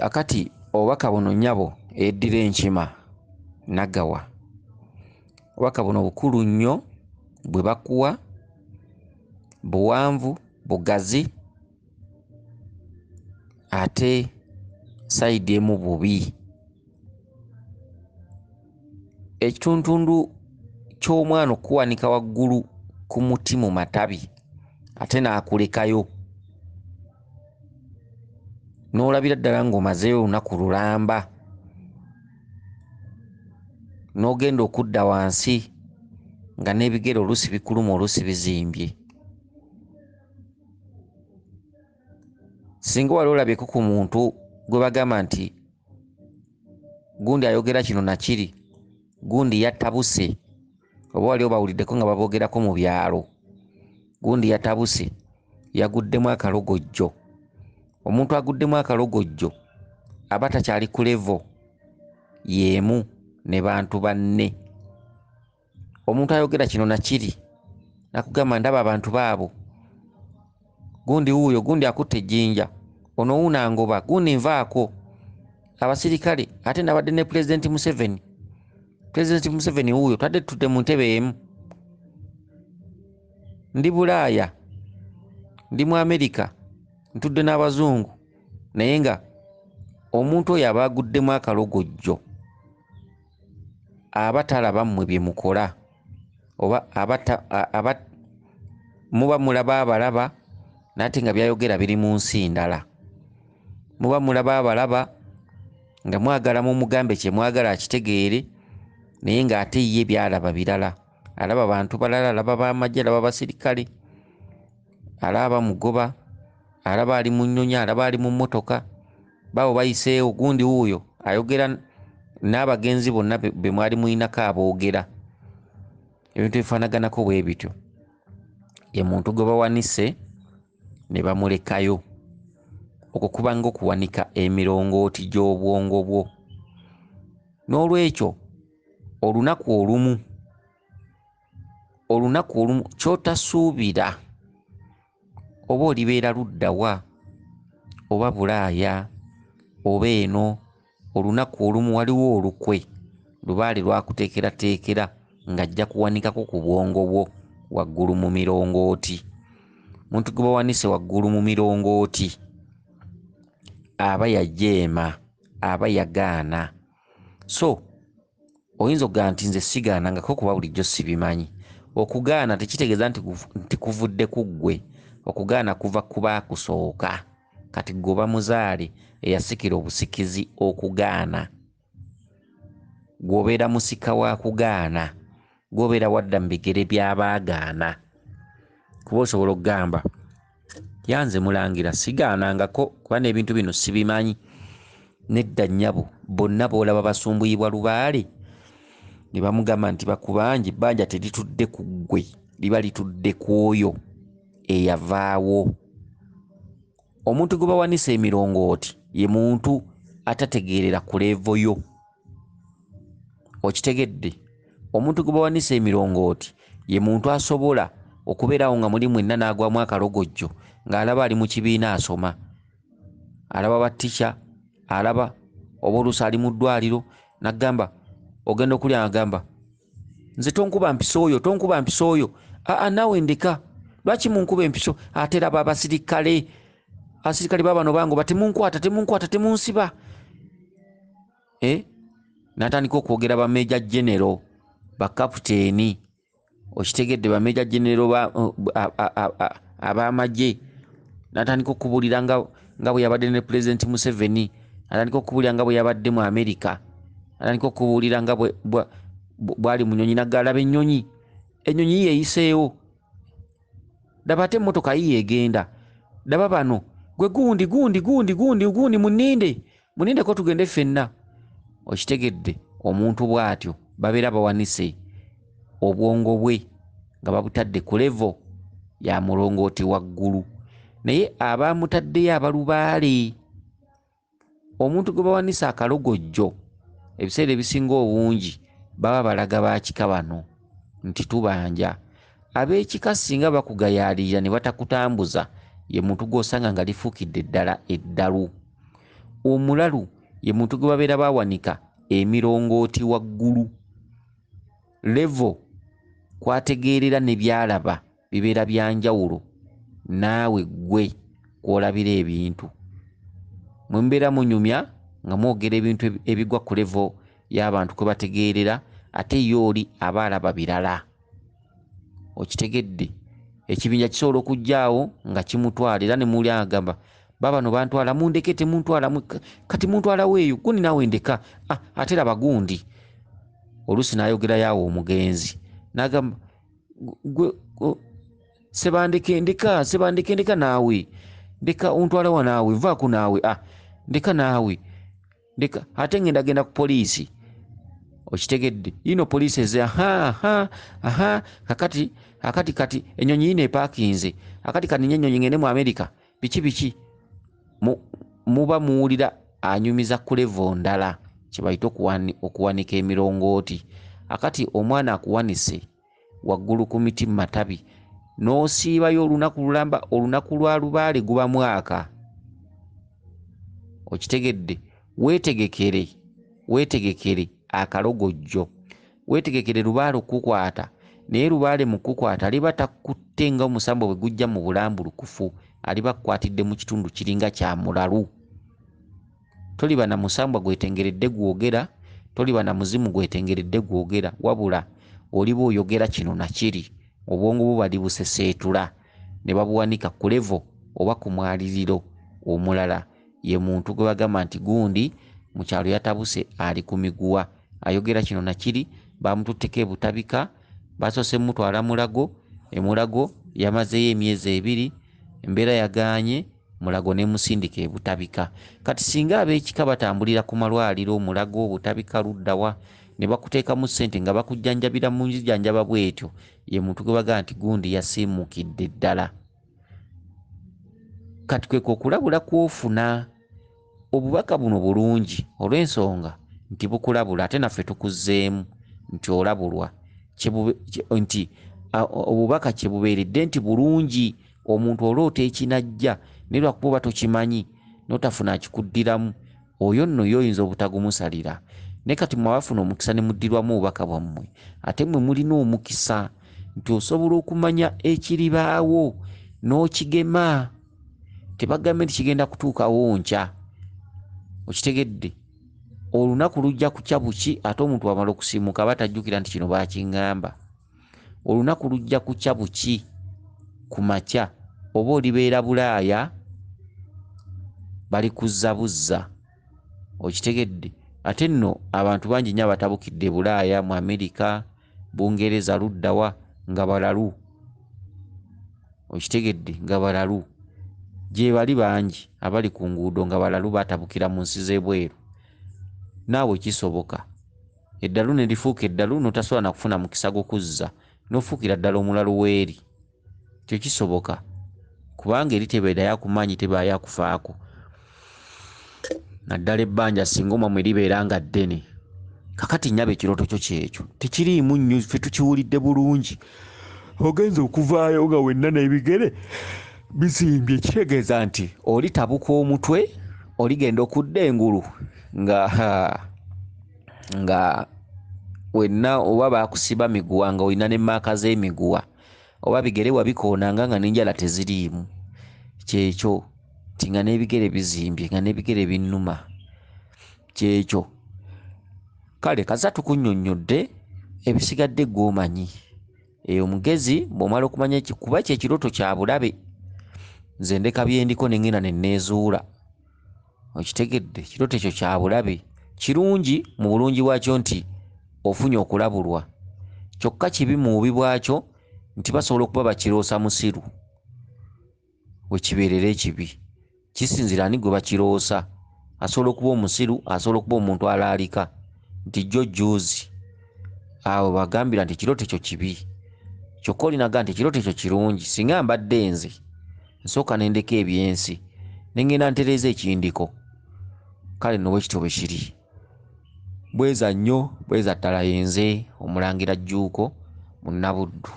Akati obubaka buno nnyabo eddira enkima Nagawa, obubaka buno bukulu nnyo bwe bakuwa, buwanvu, bugazi ate sayidi emu bubi. Ekituntundu ky'omwana okukuwanika waggulu ku muti mu matabi ate n'akulekayo n'olabira ddala ng'omazeeyo olunaku lulamba, n'ogenda okudda wansi nga n'ebigere oluusi bikuluma oluusi bizimbye. Singa wali olabyeko ku muntu gwe bagamba nti gundi ayogera kino na kiri, gundi yatabuse, oba wali obawuliddeko nga baboogerako mu byalo, gundi yatabuse, yaguddemu akalogojjo. Omuntu aguddemu akalogojjo aba takyali ku level y'emu ne bantu banne. Omuntu ayogera kino na kiri nakugamba ndaba abantu baabo, gundi wuuyo, gundi akutte ejjinja, ono wuuno angoba, gundi nvaako, abasirikale, ate nabadde ne Pulezidenti Museveni, Pulezidenti Museveni wuuyo, twadde tutudde mu ntebe emu, ndi Bulaaya, ndi mu Amerika, ntudde n'abazungu, naye nga omuntu oyo aba aguddemu akalogojjo aba talaba mmwe bye mukola, oba aba muba mulaba abalaba n'ate nga by'ayogera biri mu nsi ndala. Muba mulaba abalaba nga mwagala mumugambe kye mwagala akitegeere, naye ng'ate ye by'alaba birala. Alaba bantu balala, alaba b'amagye, alaba basirikale, alaba bamugoba, alaba ali mu nnyonyi, alaba ali mu mmotoka, baabo bayiseewo, gundi wuuyo ayogera n'abagenzi bonna be mwali muyinako aboogera. Ebintu ebifaanaganako bwe bityo. Ye muntu gwe bawanise ne bamulekayo. Okwo kuba ng'okuwanika emirongooti gy'obwongo bwo. N'olwekyo olunaku olumu ky'otasuubira, oba olibeera ludda wa, oba Bulaaya, oba eno, olunaku olumu waliwo olukwe lubaale lwakuteekerateekera ng'ajja kuwanikako ku bwongo bwo waggulu mu mirongooti. Muntu gwe bawanise waggulu mu mirongooti aba yajeema, aba yagaana. So oyinza okugamba nti nze sigaanangako kuba bulijjo sibimanyi. Okugaana tekitegeeza nti kuvudde ku ggwe. Okugaana kuva ku baakusooka. Kati ggwe oba muzaale eyasikira obusikizi okugaana. Ggwe obeera musika wa kugaana. Ggwe obeera wadda mu bigere by'abaagaana. Kuba osobola okugamba yanze mulangira sigaanangako kuba n'ebintu bino sibimanyi. Nedda nnyabo, bonna b'olaba basumbuyibwa lubaale ne bamugamba nti bakubanja ebbanja teritudde ku ggwe, liba litudde ku oyo eyavaawo. Omuntu gwe bawanisa emirongooti ye muntu atategeerera ku levo yo. Okitegedde? Omuntu gwe bawanisa emirongooti ye muntu asobola okubeerawo nga muli mwenna n'agwamu akalogojjo ng'alaba ali mu kibiina asoma, alaba battica, alaba oba oluusi ali mu ddwaliro n'agamba ogenda okulya agamba nze tonkuba mpiso oyo, tonkuba mpiso oyo, aa naawe ndeka, lwaki munkuba empiso? Ate raba abasirikale, abasirikale babano bangoba, temunkwata, temunkwata, temunsiba. N'atandika okwogera ba Major General, ba Captain, okitegedde, ba Major General ab'amagye. N'atandika okubuulira nga bwe yabadde ne Pulezidenti Museveni, atandika okubuulira nga bwe yabadde mu Amerika, atandika okubuulira nga bw'ali mu nnyonyi, n'agamba ennyonyi, ennyonyi yiyo eyiseewo, daba ate emmotoka yiyo egenda, daba bano, gwe gundi gundi gundi gundi gundi, muninde, munindeko tugende ffenna. Okitegedde, omuntu bw'atyo babeera bawanise obwongo bwe nga babutadde ku levo ya mulongooti waggulu, naye abamutaddeyo abalubaale. Omuntu gwe bawanisa akalogojjo ebiseera ebisinga obungi baba balaga ba kika bano nti tubanja. Ab'ekika singa bakugayaalirira ne batakutambuza, ye muntu gw'osanga nga lifuukidde ddala eddalu. Omulalu ye muntu gwe babeera bawanika emirongooti waggulu, level kwategeerera ne byalaba bibeera bya njawulo naawe ggwe kw'olabira ebintu. Mwe mubeera munyumya nga mwogera ebintu ebigwa ku level y'abantu kwe bategeerera, ate ye oli aba alaba birala. Okitegedde? Ekibinja kisobola okujjaawo nga kimutwala, era ne muli agamba babano bantwala, mundeke, temuntwala, kati muntwalawo eyo gundi naawe ndeka, ate laba gundi. Oluusi n'ayogerayo awo omugenzi n'agamba gwe sebandeke ndeka, sebandeke ndeka naawe, ndeka ontwala wa naawe, nvaako naawe, ndeka naawe, ndeka, ate ngenda genda ku poliisi. Okitegedde? Yino poliisi eze, aha, aha, kakati, akati kati ennyonyi yino epaakinze, akati kati ennyonyi ngende mu Amerika, biki biki. Muba muwulira anyumiza ku level ndala, kye bayita okuwanika emirongooti. Akati omwana akuwanise waggulu ku miti mu matabi, n'osiibayo olunaku lulamba, olunaku lwa lubaale guba mwaka. Okitegedde? Weetegekere, weetegekere akalogojjo, weetegekere lubaale okukukwata. Naye lubaale mu kukukwata aliba takutte nga omusambo bwe gujja mu bulambulukufu, aliba akukwatidde mu kitundu kiringa kya mulalu. Toliba na musambwa gwetengeredde gwogera, toliba na muzimu gwetengeredde gwogera, wabula oliba oyogera kino na kiri, obwongo bwo bali buseseetula ne babuwanika ku level oba ku mwaliriro omulala. Ye muntu gwe bagamba nti gundi mu kyalo yatabuse ali ku miguwa, ayogera kino na kiri, bamututteko e Butabika, basoose mutwala Mulago, e Mulago yamazeeyo emyezi 2, embeera yagaanye, Mulago n'emusindika e Butabika. Kati singa ab'ekika batambulira ku malwaliro Mulago, Butabika, luddawa, ne bakuteekamu ssente nga bakujjanjabira mu nzijanjaba bw'etyo, ye muntu gwe bagamba nti gundi yasiimukidde ddala. Kati kwe okulabula kw'ofuna. Obubaka buno bulungi olw'ensonga nti bukulabula, ate naffe tukuzzeemu nti olabulwa, nti obubaka kye bubeeredde nti bulungi. Omuntu oloota ekinajja naye lwakuba oba tokimanyi n'otafuna akikuddiramu, oyo nno ye oyinza obutagumusalira. Naye kati mmwe abafuna omukisa ne muddirwamu obubaka bwammwe, ate mmwe mulina omukisa nti osobola okumanya ekiribaawo n'okigema. Tebagambe nti kigenda kutuukawo nkya. Okitegedde? Olunaku lujja kukya buki, ate omuntu bw'amala okusiimuka aba tajjukira nti kino baakiŋŋamba. Olunaku lujja kukya buki ku makya, oba olibeera Bulaaya balikuzza buzza. Okitegedde? Ate nno abantu bangi nnyo abatabukidde Bulaaya, mu Amerika, Bungereza, luddawa nga balalu. Okitegedde? Nga balalu. Gye bali bangi abali ku nguudo nga balalu, batabukira mu nsi z'ebweru. Naawe kisoboka eddalu ne lifuuka eddalu n'otasobola na kufuna mukisa gw'okuzza, n'ofuukira ddala omulalu weeri. Ekyo kisoboka kubanga eri tebeerayo akumanyi, tebaayo akufaako, naddala ebbanja singa omwamwe libeera nga ddene. Kakati nnyabo ekirooto kyo kyekyo tekiriimu nnyo, ffe tukiwulidde bulungi. Ogenza okuvaayo nga wenna n'ebigere bizimbye, kitegeeza nti olitabuka omutwe, oligenda okudda engulu nga wenna oba baakusiba miguwa, nga olina ne maaka z'emiguwa, oba bigere wabikoonanga nga n'enjala teziriimu. Kyekyo nti nga n'ebigere bizimbye, nga n'ebigere binnuma. Kyekyo. Kale kaza tukunnyonnyodde, ebisigadde ggwe omanyi. Eyo mugezi bw'omala okumanya kuba kye ekirooto kya bulabe. Nze ndeka bye ndiko ne ŋŋenda ne neezuula. Okitegedde? Ekirooto ekyo kya bulabe. Kirungi mu bulungi bwakyo nti ofunye okulabulwa, kyokka kibi mu bubi bwakyo nti basobola okuba bakiroosa musiru. We kibeerera ekibi kisinziira ani gwe bakiroosa. Asobola okuba omusiru, asobola okuba omuntu alaalika nti jjo jjuuzi. Awo bagambira nti ekirooto ekyo kibi, kyokka olinaga nti ekirooto ekyo kirungi. Singa mbadde nze nsooka ne ndeka ebyensi ne ŋŋenda ntereeza ekindiko. Kale nno bwe kityo bwe kiri. Bweza nnyo, bweza ddala. Yenze Omulangira Jjuuko Munnabuddu.